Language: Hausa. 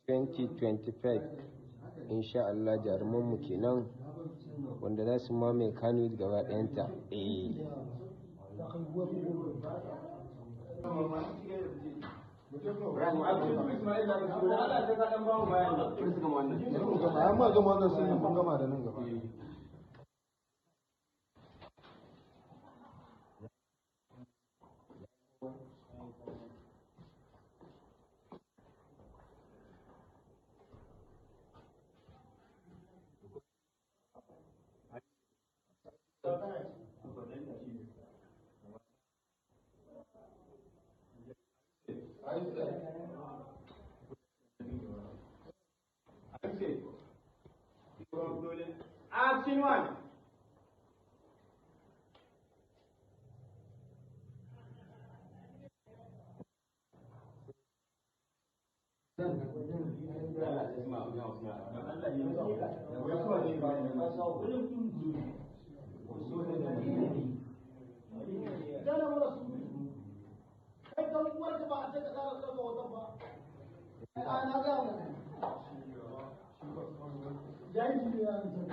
2025 insha Allah. Jarumanmu kenan wanda za su mamaye Kano gaba ɗayanta. Eh. Amma gama wannan sun mun gama da nan gaba. Action one. Kai dan uwarka ba a ce ka tsara ɗaukar hoton ba. A na ga mu. Jahilci ne ya nisa.